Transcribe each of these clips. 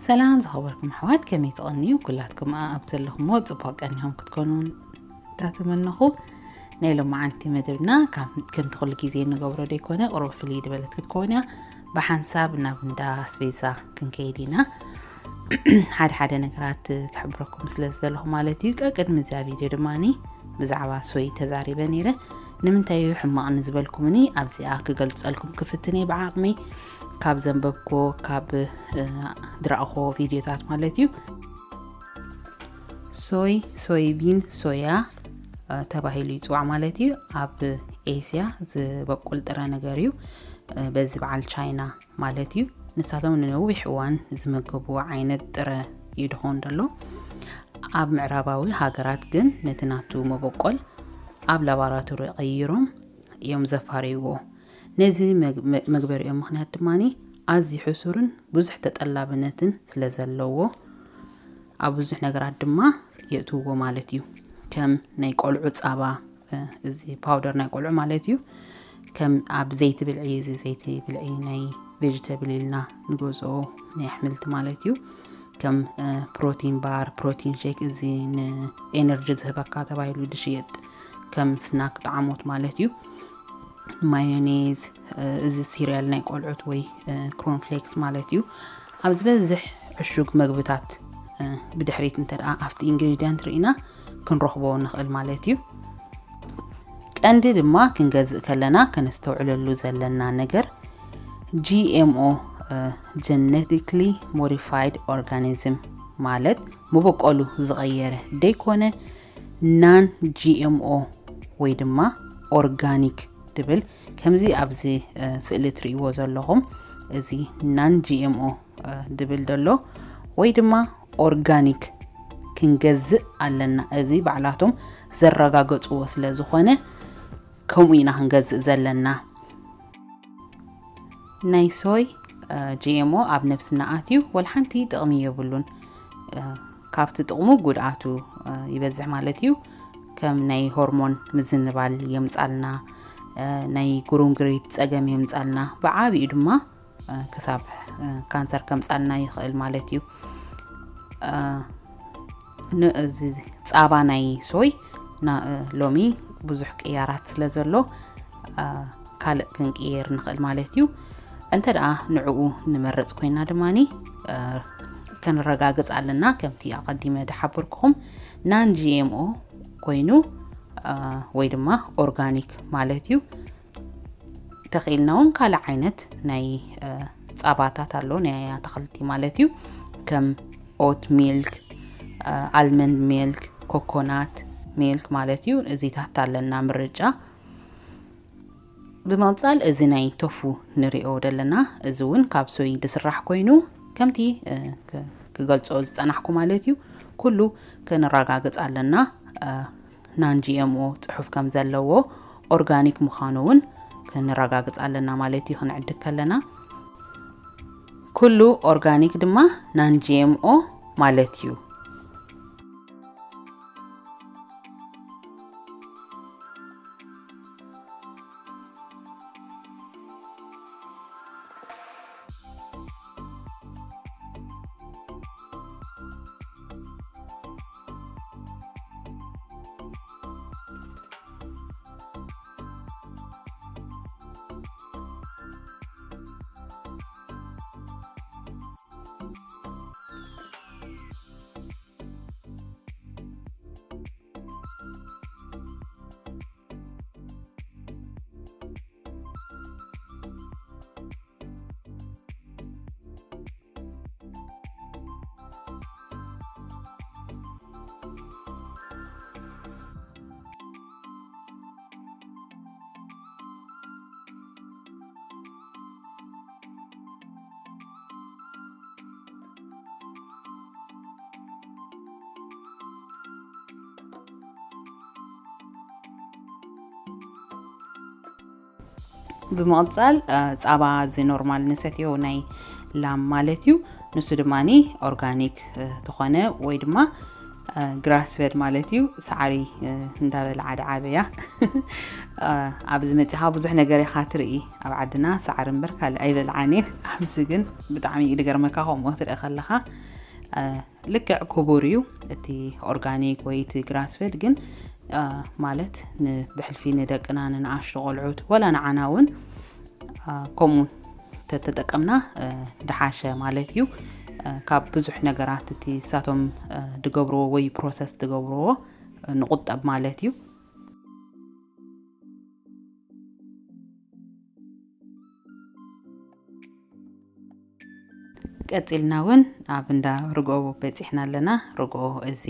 ሰላም ዝኸበርኩም ኣሕዋት፣ ከመይ ትቐንዩ? ኩላትኩም ኣብ ዘለኹሞ ጽቡቕ ቀኒኹም ክትኮኑ እንዳተመነኹ፣ ናይ ሎማዓንቲ መደብና ከም፣ ከምቲ ኩሉ ግዜ እንገብሮ ደይኮነ፣ ቁሩብ ፍልይ ዝበለት ክትከውን እያ። ብሓንሳብ ናብ እንዳ ኣስቤዛ ክንከይድ ኢና። ሓደ ሓደ ነገራት ክሕብረኩም ስለ ዝደለኹ ማለት እዩ። ቀቅድሚ እዚኣ ቪድዮ ድማኒ ብዛዕባ ሶይ ተዛሪበ ነይረ። ንምንታይ እዩ ሕማቕ ንዝበልኩምኒ ኣብዚኣ ክገልጸልኩም ክፍትን እየ ብዓቕመይ፣ ካብ ዘንበብኮ፣ ካብ፣ እ፣ ዝረኣኹ ቪድዮታት ማለት እዩ። ሶይ፣ ሶይቢን፣ ሶያ፣ እ፣ ተባሂሉ ይጽዋዕ ማለት እዩ። ኣብ ኤስያ ዝበቁል ጥረ ነገር እዩ። እ፣ በዚ በዓል ቻይና ማለት እዩ። ንሳቶም ንነዊሕ እዋን ዝምገብዎ ዓይነት ጥረ እዩ ድኾን ደሎ። ኣብ ምዕራባዊ ሃገራት ግን ነቲ ናቱ መበቆል ኣብ ላቦራቶሪ ቀይሮም እዮም ዘፋርይዎ። ነዚ መግ-፣ መ-፣ መግበሪኦም ምኽንያት ድማኒ ኣዝዩ ሕሱርን ብዙሕ ተጠላብነትን ስለ ዘለዎ፣ ኣብ ብዙሕ ነገራት ድማ የእትውዎ ማለት እዩ። ከም ናይ ቆልዑ ጻባ፣ እ፣ እዚ ፓውደር ናይ ቆልዑ ማለት እዩ። ከም ኣብ ዘይቲ ብልዒ፣ እዚ ዘይቲ ብልዒ ናይ ቬጅተብል ኢልና ንገዝኦ ናይ ኣሕምልቲ ማለት እዩ። ከም፣ እ፣ ፕሮቲን ባር፣ ፕሮቲን ሼክ፣ እዚ ንኤነርጂ ዝህበካ ተባሂሉ ዝሽየጥ ከም ስናክ ጣዕሞት ማለት እዩ። ማዮኔዝ፣ እ፣ እዚ ሲሪያል ናይ ቆልዑት ወይ፣ እ፣ ኮርንፍሌክስ ማለት እዩ። ኣብ ዝበዝሕ ዕሹግ መግብታት፣ እ፣ ብድሕሪት እንተ ደኣ ኣብቲ ኢንግሪድየንት ርኢና ክንረኽቦ ንኽእል ማለት እዩ። ቀንዲ ድማ ክንገዝእ ከለና ከነስተውዕለሉ ዘለና ነገር ጂ ኤም ኦ፣ እ፣ ጀነቲክሊ ሞዲፋይድ ኦርጋኒዝም ማለት መበቆሉ ዝቐየረ ደይኮነ፣ ናን ጂ ኤም ኦ ወይ ድማ ኦርጋኒክ ድብል፣ ከምዚ ኣብዚ፣ እ፣ ስእሊ ትርእይዎ ዘለኹም፣ እዚ ናን ጂ ኤም ኦ፣ እ፣ ድብል ደሎ ወይ ድማ ኦርጋኒክ ክንገዝእ ኣለና። እዚ ባዕላቶም ዘረጋገጽዎ ስለ ዝኾነ ከምኡ ኢና ክንገዝእ ዘለና። ናይ ሶይ፣ እ፣ ጂ ኤም ኦ ኣብ ነብስና ኣትዩ ወላ ሓንቲ ጥቕሚ የብሉን። እ፣ ካብቲ ጥቕሙ ጉድኣቱ፣ እ፣ ይበዝሕ ማለት እዩ። ከም ናይ ሆርሞን ምዝንባል የምጻልና፣ እ፣ ናይ ጉርምጉሪት ጸገም የምጻልና፣ ብዓቢኡ ድማ፣ እ፣ ክሳብ፣ እ፣ ካንሰር ከምጻልና ይኽእል ማለት እዩ። እ፣ ን-፣ እዚ ጻባ ናይ ሶይ ና-፣ እ፣ ሎሚ ብዙሕ ቅያራት ስለ ዘሎ፣ እ፣ ካልእ ክንቅየር ንኽእል ማለት እዩ። እንተ ደኣ ንዕኡ ንመርጽ ኮይና ድማኒ፣ እ፣ ከነረጋግጽ ኣለና። ከምቲ ኣቐዲመ ድሓበርኩኹም፣ ናን ጂ ኤም ኦ ኮይኑ፣ እ፣ ወይ ድማ ኦርጋኒክ ማለት እዩ። ተኽኢልና እውን ካልእ ዓይነት ናይ፣ እ፣ ጻባታት ኣሎ፣ ናይ ኣትኽልቲ ማለት እዩ። ከም ኦት ሚልክ፣ እ፣ ኣልመንድ ሚልክ፣ ኮኮናት ሚልክ ማለት እዩ። እዚታት ኣለና ምርጫ። ብምቕጻል እዚ ናይ ቶፉ ንሪኦ ደለና፣ እዚ እውን ካብ ሶይ ዝስራሕ ኮይኑ፣ ከምቲ፣ እ፣ ክ-፣ ክገልጾ ዝጸናሕኩ ማለት እዩ፣ ኩሉ ከነረጋግጽ ኣለና። እ፣ ናን ጂ ኤም ኦ ጽሑፍ ከም ዘለዎ፣ ኦርጋኒክ ምዃኑ እውን ከነረጋግጽ ኣለና ማለት እዩ፣ ክንዕድግ ከለና። ኩሉ ኦርጋኒክ ድማ ናን ጂ ኤም ኦ ማለት እዩ። ብምቕጻል፣ እ፣ ጻባ እዚ ኖርማል ንሰትዮ ናይ ላም ማለት እዩ። ንሱ ድማኒ ኦርጋኒክ፣ እ፣ ዝኾነ ወይ ድማ ግራስፈድ ማለት እዩ። ሳዕሪ እንዳበልዓ ድዓበያ። ኣብዚ መፂኻ ብዙሕ ነገር ኢኻ ትርኢ። ኣብ ዓድና ሳዕሪ እምበር ካልእ ኣይበልዓን እየን። ኣብዚ ግን ብጣዕሚ እዩ ድገርመካ። ከምኡ ክትርኢ ከለኻ ልክዕ ክቡር እዩ እቲ ኦርጋኒክ ወይ እቲ ግራስፈድ፣ ግን ማለት ንብሕልፊ ንደቅና፣ ንንኣሽቱ ቆልዑት፣ ወላ ንዓና እውን ከምኡ ተተጠቀምና ድሓሸ ማለት እዩ። ካብ ብዙሕ ነገራት እቲ ሳቶም ድገብርዎ ወይ ፕሮሰስ ድገብርዎ ንቁጠብ ማለት እዩ። ቀፂልና እውን ኣብ እንዳ ርግኦ በፂሕና ኣለና። ርግኦ እዚ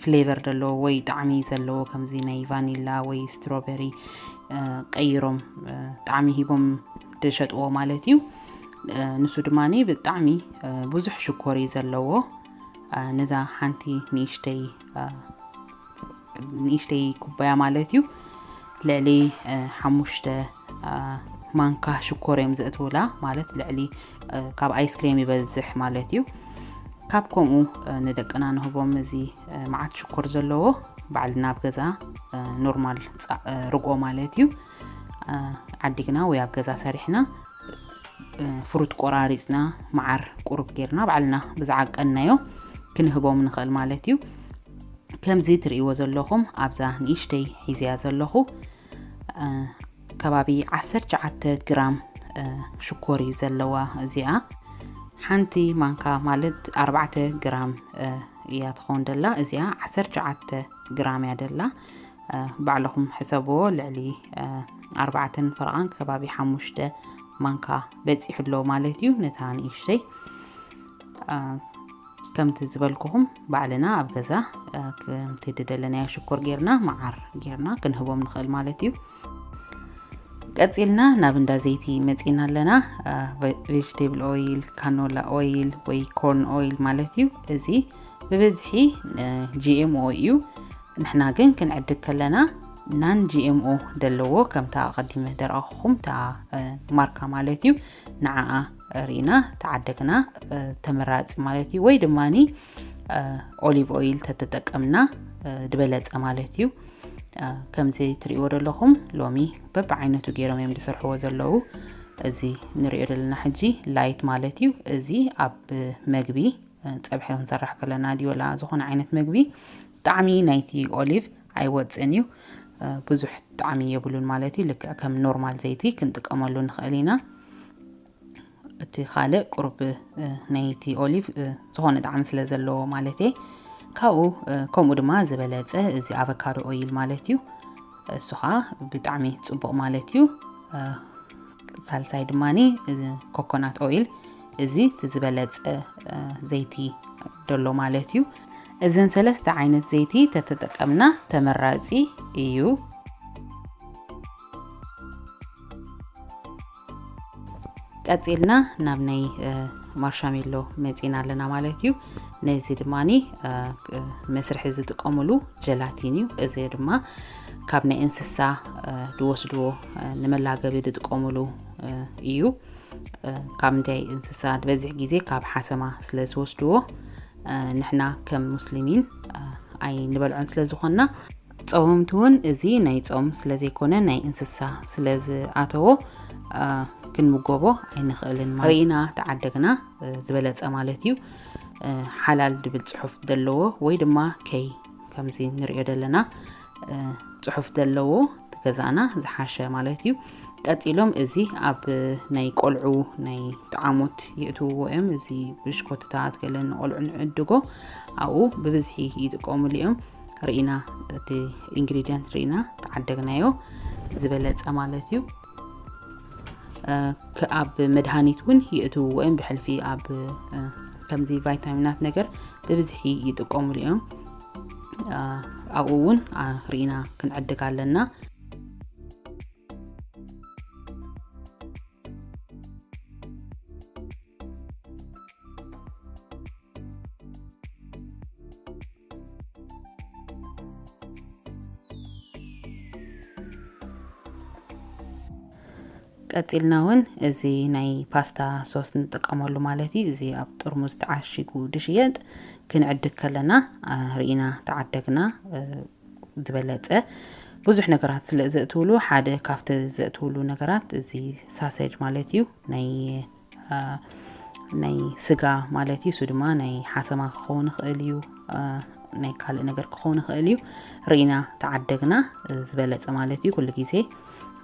ፍሌቨር ዘለዎ ወይ ጣዕሚ ዘለዎ፣ ከምዚ ናይ ቫኒላ ወይ ስትሮበሪ ቀይሮም ጣዕሚ ሂቦም ድሸጥዎ ማለት እዩ። ንሱ ድማ ብጣዕሚ ብዙሕ ሽኮር እዩ ዘለዎ። ነዛ ሓንቲ ንእሽተይ ንእሽተይ ኩባያ ማለት እዩ፣ ልዕሊ ሓሙሽተ ማንካ ሽኮር እዮም ዘእትውላ። ማለት ልዕሊ ካብ ኣይስክሬም ይበዝሕ ማለት እዩ። ካብ ከምኡ ንደቅና ንህቦም። እዚ መዓት ሽኮር ዘለዎ ባዕልና ኣብ ገዛ ኖርማል ርግኦ ማለት እዩ፣ ዓዲግና ወይ ኣብ ገዛ ሰሪሕና፣ ፍሩት ቆራሪፅና፣ መዓር ቁሩብ ጌርና ባዕልና ብዝዓቀናዮ ክንህቦም ንኽእል ማለት እዩ። ከምዚ ትርእይዎ ዘለኹም ኣብዛ ንእሽተይ ሒዝያ ዘለኹ ከባቢ ዓሰርተ ትሽዓተ ግራም ሽኮር እዩ ዘለዋ እዚኣ። ሓንቲ ማንካ ማለት ኣርባዕተ ግራም እያ ትኸውን ደላ። እዚኣ ዓሰርተ ትሽዓተ ግራም እያ ደላ። ባዕልኹም ሕሰብዎ። ልዕሊ ኣርባዕተን ፈረቓን ከባቢ ሓሙሽተ ማንካ በፂሑ ኣሎ ማለት እዩ። ነታ ንእሽተይ ከምቲ ዝበልኩኹም ባዕልና ኣብ ገዛ ከምቲ ድደለናዮ ሽኮር ጌርና፣ መዓር ጌርና ክንህቦም ንኽእል ማለት እዩ። ቀፂልና ናብ እንዳ ዘይቲ መፂና ኣለና። ቬጅቴብል ኦይል፣ ካኖላ ኦይል ወይ ኮርን ኦይል ማለት እዩ። እዚ ብብዝሒ ጂኤምኦ እዩ። ንሕና ግን ክንዕድግ ከለና ናን ጂኤምኦ ደለዎ፣ ከምታ ኣቐዲመ ደረኣኹኹም እታ ማርካ ማለት እዩ። ንዓኣ ርኢና ተዓደግና ተመራፂ ማለት እዩ። ወይ ድማኒ ኦሊቭ ኦይል ተተጠቀምና ድበለፀ ማለት እዩ። ከምዚ ትርእይዎ ዘለኹም ሎሚ በብዓይነቱ ገይሮም እዮም ዝሰርሕዎ ዘለዉ። እዚ ንሪኦ ዘለና ሕጂ ላይት ማለት እዩ። እዚ ኣብ መግቢ ፀብሒ ክንሰርሕ ከለና ድዩ ወላ ዝኾነ ዓይነት መግቢ ጣዕሚ ናይቲ ኦሊቭ ኣይወፅእን እዩ። ብዙሕ ጣዕሚ የብሉን ማለት እዩ። ልክዕ ከም ኖርማል ዘይቲ ክንጥቀመሉ ንኽእል ኢና። እቲ ካልእ ቁሩብ ናይቲ ኦሊቭ ዝኾነ ጣዕሚ ስለ ዘለዎ ማለት እየ። ካብኡ ከምኡ ድማ ዝበለፀ እዚ ኣቨካዶ ኦይል ማለት እዩ። እሱ ከዓ ብጣዕሚ ፅቡቕ ማለት እዩ። ሳልሳይ ድማኒ ኮኮናት ኦይል፣ እዚ እቲ ዝበለፀ ዘይቲ ደሎ ማለት እዩ። እዘን ሰለስተ ዓይነት ዘይቲ ተተጠቀምና ተመራፂ እዩ። ቀፂልና ናብ ናይ ማርሻሜሎ መፂና ኣለና ማለት እዩ። ነዚ ድማኒ መስርሒ ዝጥቀሙሉ ጀላቲን እዩ። እዚ ድማ ካብ ናይ እንስሳ ዝወስድዎ ንመላገቢ ዝጥቀሙሉ እዩ። ካብ እንታይ እንስሳ ዝበዝሕ ግዜ ካብ ሓሰማ ስለ ዝወስድዎ፣ ንሕና ከም ሙስሊሚን ኣይንበልዖን ስለ ዝኾንና፣ ፀወምቲ እውን እዚ ናይ ፆም ስለ ዘይኮነ ናይ እንስሳ ስለ ዝኣተዎ ክንምጎቦ ኣይንኽእልን። ርኢና ተዓደግና ዝበለፀ ማለት እዩ። ሓላል ድብል ፅሑፍ ዘለዎ ወይ ድማ ከይ ከምዚ ንሪኦ ዘለና ፅሑፍ ዘለዎ ትገዛእና ዝሓሸ ማለት እዩ። ቀፂሎም እዚ ኣብ ናይ ቆልዑ ናይ ጣዕሞት የእትውዎ እዮም። እዚ ብሽኮትታት ገለ ንቆልዑ ንዕድጎ ኣብኡ ብብዝሒ ይጥቀሙሉ እዮም። ርኢና እቲ ኢንግሪዲየንት ርኢና ተዓደግናዮ ዝበለፀ ማለት እዩ። ኣብ መድሃኒት እውን የእትውዎ እዮም። ብሕልፊ ኣብ ከምዚ ቫይታሚናት ነገር ብብዝሒ ይጥቀሙሉ እዮም። ኣብኡ እውን ርኢና ክንዕድግ ኣለና። ቀፂልና እውን እዚ ናይ ፓስታ ሶስ ንጥቀመሉ ማለት እዩ። እዚ ኣብ ጥርሙዝ ተዓሺጉ ድሽየጥ ክንዕድግ ከለና ርኢና ተዓደግና ዝበለፀ። ብዙሕ ነገራት ስለ ዘእትውሉ ሓደ ካብቲ ዘእትውሉ ነገራት እዚ ሳሰጅ ማለት እዩ፣ ናይ ናይ ስጋ ማለት እዩ። እሱ ድማ ናይ ሓሰማ ክኸውን ይኽእል እዩ፣ ናይ ካልእ ነገር ክኸውን ይኽእል እዩ። ርኢና ተዓደግና ዝበለፀ ማለት እዩ። ኩሉ ግዜ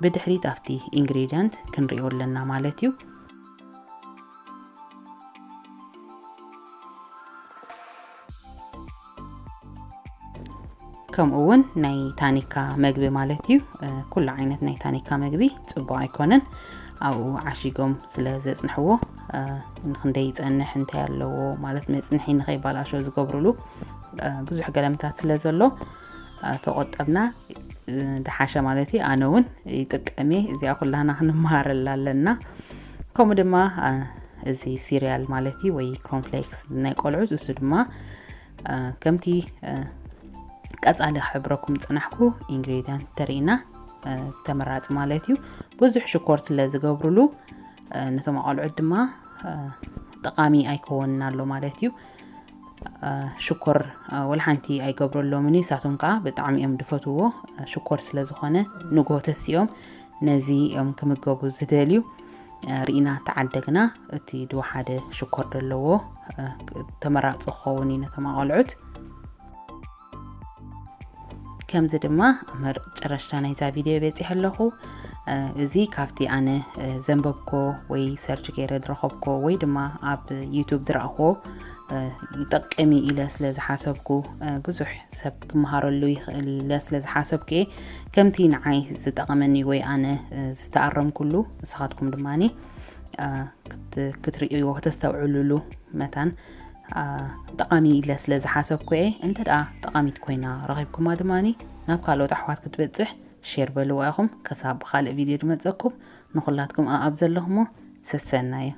ብድሕሪት ኣብቲ ኢንግሪዲየንት ክንሪኦ ኣለና ማለት እዩ። ከምኡ እውን ናይ ታኒካ መግቢ ማለት እዩ። ኩሉ ዓይነት ናይ ታኒካ መግቢ ፅቡቅ ኣይኮነን፣ ኣብኡ ዓሺጎም ስለ ዘፅንሕዎ። ንክንደይ ይፀንሕ፣ እንታይ ኣለዎ ማለት መፅንሒ ንከይባላሾ ዝገብሩሉ ብዙሕ ገለምታት ስለ ዘሎ ተቆጠብና ድሓሸ ማለት እዩ። ኣነ እውን ይጥቀም እየ። እዚኣ ኩላና ክንመሃረላ ኣለና። ከምኡ ድማ እዚ ሲሪያል ማለት እዩ ወይ ኮርንፍሌክስ ናይ ቆልዑት፣ እሱ ድማ ከምቲ ቀፃሊ ክሕብረኩም ዝፀናሕኩ ኢንግሪዲየንት ተሪእና ተመራፂ ማለት እዩ። ብዙሕ ሽኮር ስለ ዝገብሩሉ ነቶም ኣቆልዑት ድማ ጠቃሚ ኣይከወንን ኣሎ ማለት እዩ። ሽኮር ወላ ሓንቲ ኣይገብረሎምን እዩ። ንሳቶም ከዓ ብጣዕሚ እዮም ዝፈትዎ። ሽኮር ስለ ዝኾነ ንጎ ተሲኦም ነዚ እዮም ክምገቡ ዝደልዩ። ርኢና ተዓደግና እቲ ድወሓደ ሽኮር ዘለዎ ተመራፂ ክኸውን እዩ ነቶም ኣቆልዑት። ከምዚ ድማ ኣብ መጨረሽታ ናይዛ ቪድዮ በፂሐ ኣለኹ። እዚ ካብቲ ኣነ ዘንበብኮ ወይ ሰርች ገይረ ዝረኸብኮ ወይ ድማ ኣብ ዩቱብ ዝረኣኽዎ ይጠቅም እዩ ኢለ ስለ ዝሓሰብኩ፣ ብዙሕ ሰብ ክመሃረሉ ይኽእል ኢለ ስለ ዝሓሰብኩ እየ። ከምቲ ንዓይ ዝጠቐመኒ ወይ ኣነ ዝተኣረምኩሉ ንስኻትኩም ድማ ክትርእይዎ ከተስተውዕሉሉ መታን ጠቃሚ ኢለ ስለ ዝሓሰብኩ እየ። እንተ ደኣ ጠቃሚት ኮይና ረኺብኩማ ድማ ናብ ካልኦት ኣሕዋት ክትበፅሕ ሼር በልዋ ኢኹም። ከሳብ ብኻልእ ቪድዮ ድመፀኩም ንኹላትኩም ኣብ ዘለኹሞ ሰሰናዩ።